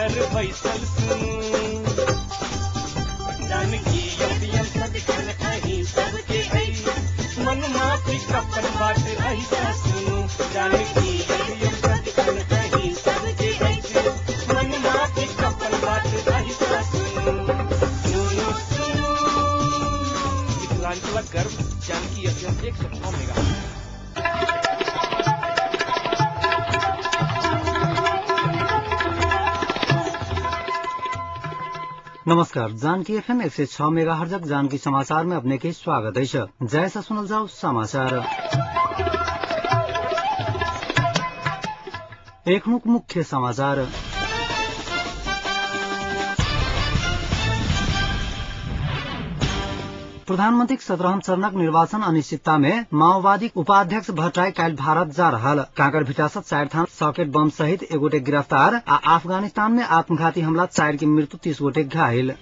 घर बैसल सुनू। जानकी एफएम सदिखन अहीं सबके अछि, मन माफिक अपन बात एहिसँ सुनू। जानकी एफएम सदिखन अहीं सबके अछि, मन माफिक अपन बात एहिसँ सुनू। सुनू सुनू मिथिलांचलक गर्व जानकी एफएम 106 मेगा। नमस्कार, जानकी एफएम 106 मेगाहर्जक जानकी समाचार में अपने के स्वागत है। जय से सुनल जाओ समाचार। एक मुख्य समाचार। प्रधानमंत्री 17 चरणक निर्वाचन अनिश्चितता में माओवादी उपाध्यक्ष भट्टराई काल्हि भारत जा रहल। कांकरभिटा से 4 थान सॉकेट बम सहित एक गोटे गिरफ्तार आ अफगानिस्तान में आत्मघाती हमला 4 की मृत्यु 30 गोटे घायल।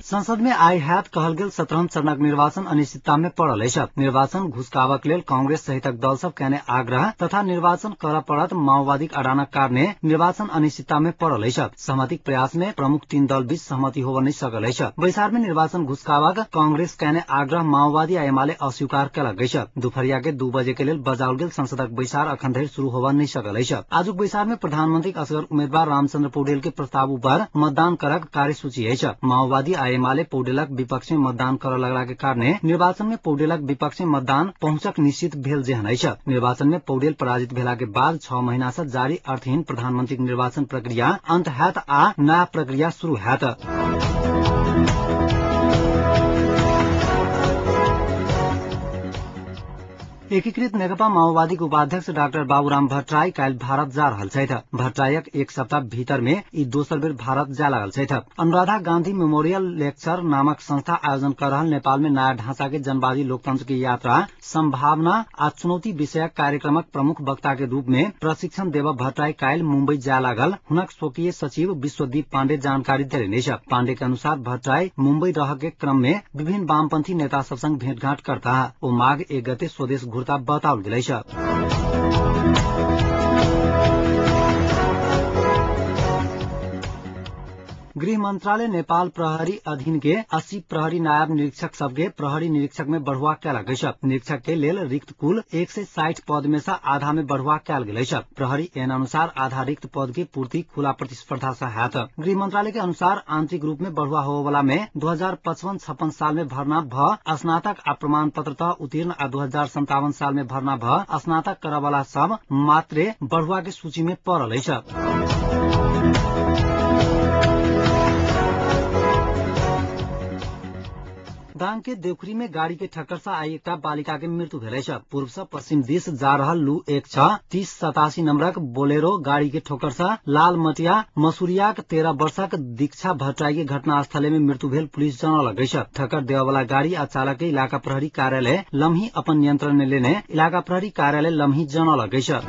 संसद में आइ हैत कहल गेल 17 चरणक निर्वाचन अनिश्चितता में पड़ल अछि। निर्वाचन घुसकावक लेल कांग्रेस सहितक दल सब केने आग्रह तथा निर्वाचन करऽ पड़त माओवादीक अडानक कारणे निर्वाचन अनिश्चितता में पड़ल अछि। सहमतिक प्रयास में प्रमुख 3 दल बीच सहमति होब नहि सकल अछि। बैसार में निर्वाचन घुसकावक कांग्रेस केने आग्रह माओवादी आ एमाले अस्वीकार केलक अछि। दुपहरिया के 2 बजे के लेल बजाओल गेल संसदक बैसार अखन धरि शुरू होब नहि सकल अछि। आजुक बैसार में प्रधानमंत्रीक असगर उम्मीदवार रामचंद्र पौडेल के प्रस्ताव ऊपर मतदान करक कार्यसूची अछि। माओवादी आ एमाले पौडेलक विपक्ष में मतदान करऽ लगला के कारणे निर्वाचन में पौडेलक विपक्ष में मतदान पहुंचक निश्चित भेल जेहन अछि। निर्वाचन में पौडेल पराजित भेला के बाद 6 महीना से जारी अर्थहीन प्रधानमंत्री निर्वाचन प्रक्रिया अंत हैत आ नया प्रक्रिया शुरू हैत। एकीकृत नेकपा माओवादीक उपाध्यक्ष डाक्टर बाबूराम भट्टराई काल्हि भारत जा रहल छथि। भट्टराईक एक सप्ताह भीतर में ई दोसर बेर भारत जा लागल छथि। अनुराधा गांधी मेमोरियल लेक्चर नामक संस्था आयोजन कर रहल नेपाल में नया ढांचा के जनवादी लोकतंत्र की यात्रा संभावना आ चुनौती विषयक कार्यक्रमक प्रमुख वक्ता के रूप में प्रशिक्षण देव भट्टराई काल्हि मुम्बई जा लागल हुनक स्वकीय सचिव विश्वदीप पाण्डे जानकारी देलनि अछि। पाण्डे के अनुसार भट्टराई मुम्बई रह के क्रम में विभिन्न वामपंथी नेता सब संग भेंटघाट करता। ओ माघ 1 गते स्वदेश घुरता बताओल गेल अछि। गृह मंत्रालय नेपाल प्रहरी अधीन के 80 प्रहरी नायब निरीक्षक सबके प्रहरी निरीक्षक में बढ़ुआ कयल अछि। निरीक्षक के लेल रिक्त कुल 160 पद में से आधा में बढ़ुआ कयल गेल अछि। प्रहरी ऐन अनुसार आधा रिक्त पद के पूर्ति खुला प्रतिस्पर्धा से हैत। गृह मंत्रालय के अनुसार आंतरिक रूप में बढ़ुआ होवे में 2055-56 साल में भर्ना भ स्नातक आ प्रमाण पत्र तह उत्तीर्ण आ 2057 साल में भर्ना भ स्नातक करऽ वाला सब मात्रे बढ़ुआ के सूची में पड़ल अछि। दाङ के देउखुरी में गाड़ी के ठक्कर से आई एकटा बालिका के मृत्यु भेल अछि। पूर्व से पश्चिम दिस जा रहल लू 1 6 3087 नंबरक बोलेरो गाड़ी के ठोकर से लालमटिया मसूरियाक 13 वर्षक दीक्षा भट्टराई के घटनास्थले में मृत्यु भेल पुलिस जनौलक अछि। ठक्कर देववाला गाड़ी आ चालक के इलाका प्रहरी कार्यालय लम्ही अपन नियंत्रण में लेने इलाका प्रहरी कार्यालय लम्ही जनौलक अछि।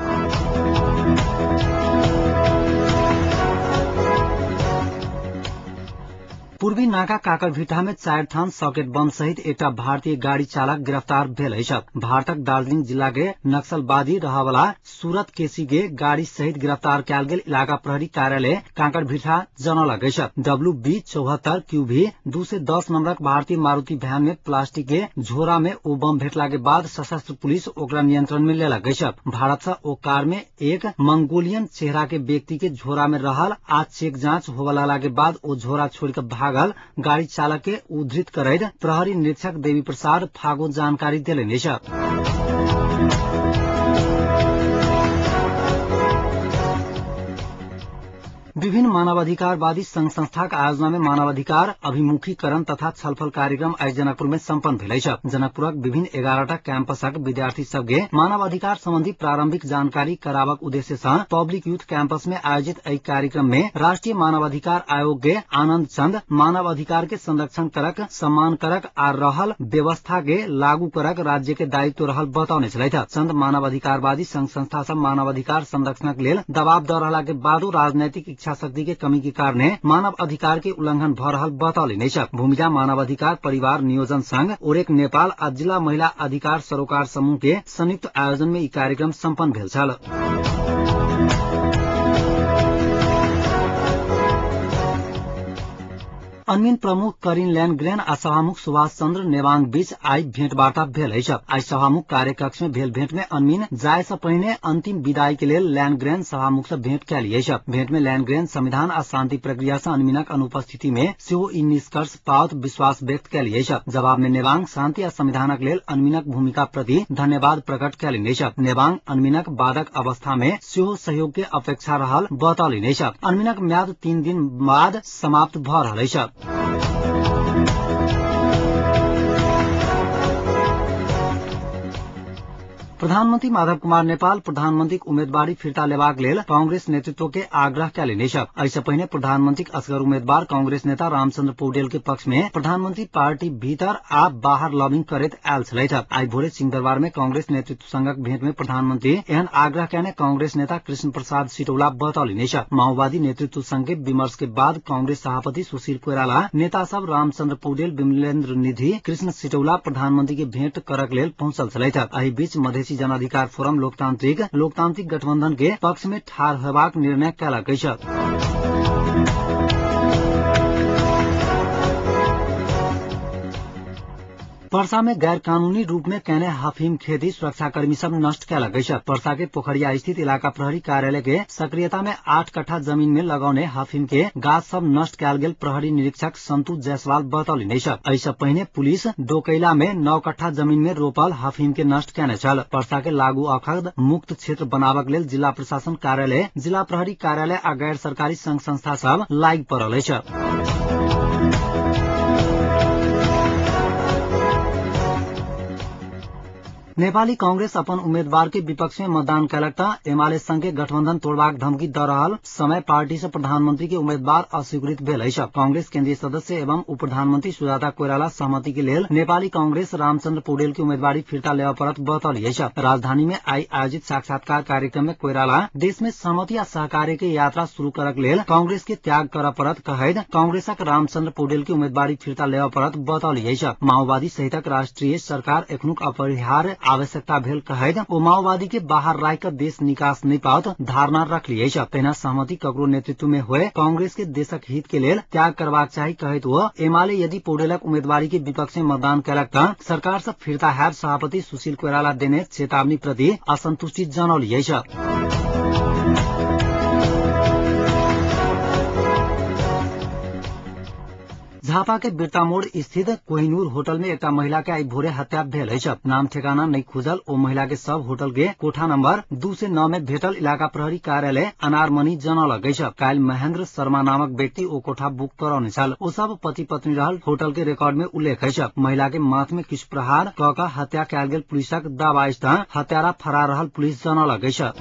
पूर्वी नाका काकरभिटा में 4 थान सॉकेट बम सहित एकटा भारतीय गाड़ी चालक गिरफ्तार भेल अछि। भारतक दार्जिलिंग जिला के नक्सलवादी रहवाला सूरत केसी के गाड़ी सहित गिरफ्तार कयल गेल इलाका प्रहरी कार्यालय कांकरभिटा जनौलक अछि। WB 74 QV 210 नंबरक भारतीय मारुति वैन में प्लास्टिक के झोरा में ओ बम भेटला के बाद सशस्त्र पुलिस ओकरा नियंत्रण में लेलक अछि। भारत से ओ कार में एक मंगोलियन चेहरा के व्यक्ति के झोरा में रहल आ चेक जांच होबय लगला के बाद ओ झोरा छोड़ के भागल गाड़ी चालक के उद्धृत करैत प्रहरी निरीक्षक देवी प्रसाद फागो जानकारी देलनि अछि। विभिन्न मानवाधिकारवादी संघ संस्थाक आयोजना में मानवाधिकार अभिमुखीकरण तथा छलफल कार्यक्रम आइ जनकपुर में सम्पन्न भेल अछि। जनकपुरक विभिन्न 11टा कैंपसक विद्यार्थी सबके मानवाधिकार संबंधी प्रारंभिक जानकारी कराबक उद्देश्य से पब्लिक यूथ कैंपस में आयोजित एहि कार्यक्रम में राष्ट्रीय मानवाधिकार आयोग के आनंद चंद मानवाधिकार के संरक्षण करक, सम्मान करक आ रहल व्यवस्था के लागू करक राज्य के दायित्व रहल बतौने छलथि। चंद मानवाधिकारवादी संघ संस्था सब मानवाधिकार संरक्षणक लेल दबाव द रहला के बादो राजनैतिक इच्छा इच्छा शक्ति के कमी के कारणे मानव अधिकार के उल्लंघन भ रहल बतौलनि अछि। भूमिजा मानव अधिकार परिवार नियोजन संघ ओरेक नेपाल आ जिल्ला महिला अधिकार सरोकार समूह के संयुक्त आयोजन में ई कार्यक्रम सम्पन्न भेल छल। अनमिन प्रमुख करिन ल्यान्डग्रेन आ सभामुख सुभाष चन्द्र नेवाङ बीच आई भेंटवार्ता भेल अछि। आई सभामुख कार्यकक्ष में भेल भेंट में अनमिन जाय से पहिने अंतिम विदाई के लेल ल्यान्डग्रेन सभामुख से भेंट कयल अछि। भेंट में ल्यान्डग्रेन संविधान आ शांति प्रक्रिया से अनमिनक अनुपस्थिति में सेहो ई निष्कर्ष पाओत विश्वास व्यक्त कयल अछि। जवाब में नेवाङ शांति आ संविधानक लेल अनमिनक भूमिका प्रति धन्यवाद प्रकट कयलनि अछि। नेवाङ अनमिनक बादक अवस्था में सेहो सहयोग के अपेक्षा रहल बतौलनि अछि। अनमिनक म्याद 3 दिन बाद समाप्त भ रहल अछि। प्रधानमन्त्री माधव कुमार नेपाल प्रधानमन्त्रीक उम्मेदवारी फिर्ता लेबाक लेल कांग्रेस नेतृत्व के आग्रह कयलनि अछि। एहिसँ पहिने प्रधानमन्त्रीक असगर उम्मेदवार कांग्रेस नेता रामचन्द्र पौडेल के पक्ष में प्रधानमन्त्री पार्टी भीतर आ बाहर लॉबिंग करैत आयल छलथि। आई भोरे सिंहदरबार में कांग्रेस नेतृत्व संगक भेंट में प्रधानमन्त्री एहन आग्रह कयने कांग्रेस नेता कृष्ण प्रसाद सिटौला बतौलनि अछि। माओवादी नेतृत्व संघ के विमर्श के बाद कांग्रेस सभापति सुशील कोइराला नेता सब रामचन्द्र पौडेल, विमलेन्द्र निधि, कृष्ण सिटौला प्रधानमन्त्री के भेंट करक लेल पहुंचल छलथि। एहि बीच मधेसी जनाधिकार फोरम लोकतांत्रिक गठबंधन के पक्ष में ठाढ़ होबाक निर्णय कयलक अछि। पर्सा में गैर कानूनी रूप में कैने हफीम खेती सुरक्षाकर्मी सब नष्ट कयलक अछि। पर्सा के पोखरिया स्थित इलाका प्रहरी कार्यालय के सक्रियता में 8 कट्ठा जमीन में लगौने हफीम के गाछ सब नष्ट कयल गेल प्रहरी निरीक्षक संतु जायसवाल बतौलनि अछि। एहिसँ पहिने पुलिस डोकैला में 9 कट्ठा जमीन में रोपल हफीम के नष्ट कयने छल। पर्सा के लागू औषध मुक्त क्षेत्र बनाबक लेल जिला प्रशासन कार्यालय, जिला प्रहरी कार्यालय आ गैर सरकारी संघ संस्था सब लागि पड़ल अछि। नेपाली कांग्रेस अपन उम्मेदवार के विपक्ष में मतदान कयलक त एमाले संघ के गठबंधन तोड़बाक धमकी द रहल समय पार्टी से प्रधानमंत्री के उम्मेदवार अस्वीकृत भेल अछि। कांग्रेस केन्द्रीय सदस्य एवं उप प्रधानमंत्री सुजाता कोइराला सहमति के लेल नेपाली कांग्रेस रामचन्द्र पौडेल के उम्मेदवारी फिर्ता लेबऽ पड़त बतौली अछि। राजधानी में आई आयोजित साक्षात्कार कार्यक्रम में कोइराला देश में सहमति आ सहकार्य के यात्रा शुरू करक लेल कांग्रेस के त्याग करऽ पड़त कहैत कांग्रेसक रामचन्द्र पौडेल के उम्मेदवारी फिर्ता लेबऽ पड़त बतौली अछि। माओवादी सहितक राष्ट्रिय सरकार एखनुक अपरिहार्य आवश्यकता भेल कहैत ओ माओवादी के बाहर राखि कऽ देश निकास नहि पाओत धारणा रखली अछि। तहिना सहमति ककरो नेतृत्व में होए कांग्रेस के देशक हित के लेल त्याग करबाक चाही कहैत ओ एमाले यदि पौडेलक उम्मेदवारी के विपक्ष में मतदान कयलक त सरकार से फिर्ता हैब सभापति सुशील कोइराला देने चेतावनी प्रति असंतुष्टि जनौली अछि। झापा के बिरतामोड़ स्थित कोहिनूर होटल में एकटा महिला के आई भोरे हत्या भेल अछि। नाम ठेकाना नहि खुजल ओ महिला के शव होटल के कोठा नंबर 2 से 9 में भेटल इलाका प्रहरी कार्यालय अनारमनी जनौलक अछि। काल्हि महेंद्र शर्मा नामक व्यक्ति ओ कोठा बुक करौने छल। ओ सब पति पत्नी रहल होटल के रिकॉर्ड में उल्लेख अछि। महिला के माथ में किछु प्रहार क कऽ हत्या कयल गेल पुलिसक दावा अछि त हत्यारा फरार रहल पुलिस जनौलक अछि।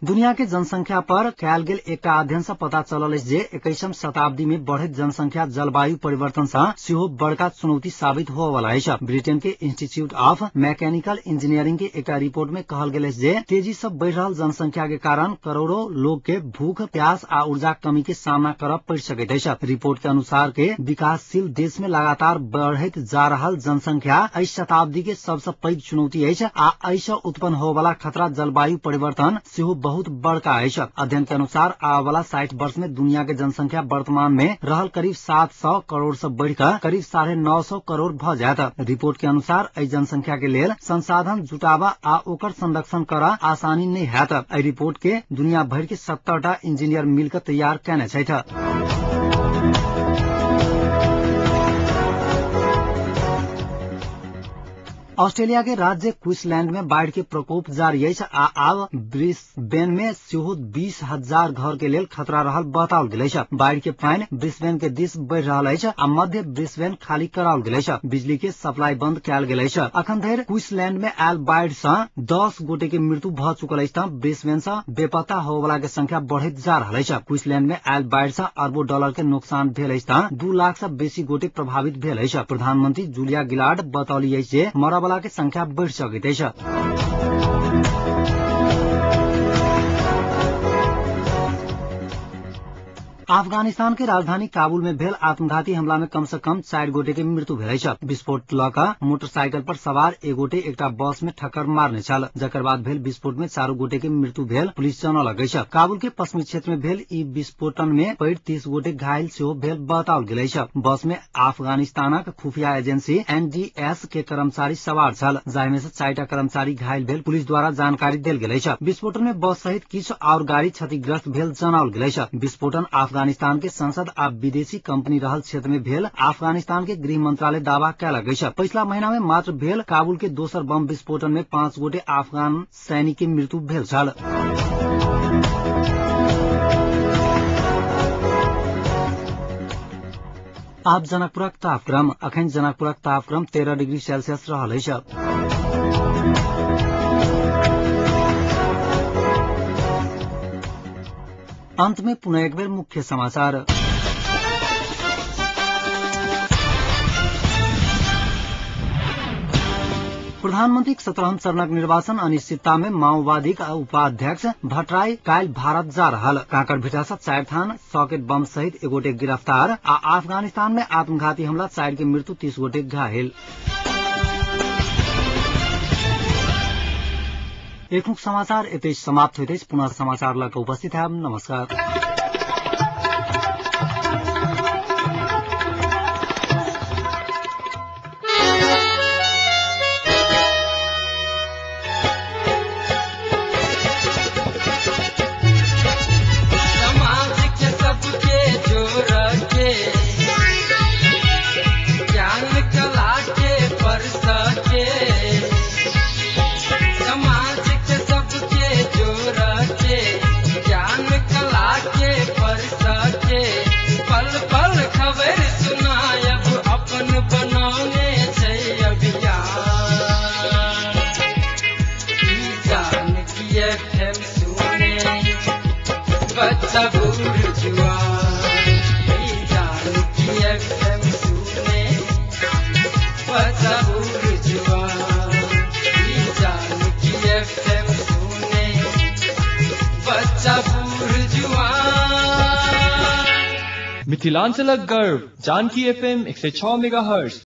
दुनिया के जनसंख्या पर कयल गेल एकटा अध्ययन से पता चलल अछि जे 21म शताब्दी में बढ़ैत जनसंख्या जलवायु परिवर्तन से सेहो बड़का चुनौती साबित होबय वाला अछि। ब्रिटेन के इंस्टीट्यूट ऑफ मैकेनिकल इंजीनियरिंग के एकटा रिपोर्ट में कहल गेल अछि जे तेजी से बढ़ि रहल जनसंख्या के कारण करोड़ों लोग के भूख, प्यास आ ऊर्जा कमी के सामना करऽ पड़ि सकैत अछि। रिपोर्ट के अनुसार के विकासशील देश में लगातार बढ़ैत जा रहल जनसंख्या एहि शताब्दी के सबसे पैघ चुनौती अछि आ एहि उत्पन्न होबय वाला खतरा जलवायु परिवर्तन सेहो बहुत बड़का अछि। अध्ययन के अनुसार आबय वाला 60 वर्ष में दुनिया के जनसंख्या वर्तमान में रहल करीब 700 करोड़ से बढ़िकऽ करीब 950 करोड़ भ जायत। रिपोर्ट के अनुसार एहि जनसंख्या के लेल संसाधन जुटाबऽ आ ओकर संरक्षण करऽ आसानी नहि हैत। एहि रिपोर्ट के दुनिया भरि के 70टा इंजीनियर मिलकर तैयार कयने छथि। ऑस्ट्रेलिया के राज्य क्वींसलैंड में बाढ़ के प्रकोप जारी अछि आ आब ब्रिस्बेन में सेहो 20,000 घर के लेल खतरा रहल बताओल गेल अछि। बाढ़ के पानि ब्रिस्बेन के दिस बढ़ि रहल अछि आ मध्य ब्रिस्बेन खाली कराओल गेल अछि। बिजली के सप्लाई बंद कयल गेल अछि। अखन धरि क्वींसलैंड में आयल बाढ़ि सँ 10 गोटे के मृत्यु भ चुकल अछि त ब्रिस्बेन सँ बेपत्ता होबय के संख्या बढ़ैत जा रहल अछि। क्वींसलैंड में आयल बाढ़ि सँ अरबों डॉलर के नुकसान भेल अछि त 2 लाख सँ बेसी गोटे प्रभावित भेल अछि। प्रधानमंत्री जूलिया गिलार्ड बतौली अछि जे मरय करबला के संख्या बढ़ सकैत अछि। अफगानिस्तान के राजधानी काबुल में भेल आत्मघाती हमला में कम से कम 4 गोटे के मृत्यु भेल अछि। विस्फोट लऽ कऽ मोटरसाइकिल पर सवार एक गोटे एकटा बस में ठक्कर मारने छल, जकर बाद भेल विस्फोट में 4 गोटे के मृत्यु भेल पुलिस जनौलक अछि। काबुल के पश्चिमी क्षेत्र में भेल ई विस्फोटन में 30 गोटे घायल सेहो भेल बताओल गेल अछि। बस में अफगानिस्तानक खुफिया एजेंसी एनडीएस के कर्मचारी सवार छल, जाहि में से 4टा कर्मचारी घायल भेल पुलिस द्वारा जानकारी देल गेल अछि। विस्फोटन में बस सहित किछु और गाड़ी क्षतिग्रस्त भेल जनाओल गेल अछि। विस्फोटन अफगानिस्तान के संसद आ विदेशी कंपनी रहल क्षेत्र में भेल अफगानिस्तान के गृह मंत्रालय दावा कयलक अछि। पिछला महीना में मात्र भेल काबुल के दोसर बम विस्फोटन में 5 गोटे अफगान सैनिक के मृत्यु भेल छल। आब जनकपुरक तापक्रम। अखन जनकपुरक तापक्रम 13 डिग्री सेल्सियस रहल अछि। अंत में पुनः एक बेर मुख्य समाचार। प्रधानमंत्री 17 चरणक निर्वाचन अनिश्चितता में माओवादी का उपाध्यक्ष भट्टराई काल्हि भारत जा रहल। कांकड़भिटा से 4 थान सॉकेट बम सहित एक गोटे गिरफ्तार आ अफगानिस्तान में आत्मघाती हमला 4 के मृत्यु 30 गोटे घायल। एखनुक समाचार एतै समाप्त होइत अछि। पुनः समाचार लऽ कऽ उपस्थित हैब। नमस्कार। समाज के सबके जोड़ के ज्ञान कला के परस के, समाज के सबके जोड़ के ज्ञान कला के परस के, पल पल खबर सुनायब अपन बनौने छै अभियान। ई जानकी एफएम सुने बच्चा बूढ़ जुआन, ई जानकी एफएम सुने बच्चा बूढ़ जुआन, ई जानकी एफएम सुने बच्चा बूढ़ जुआन। मिथिलांचलक गर्व जानकी एफएम 106 मेगाहर्ट्ज।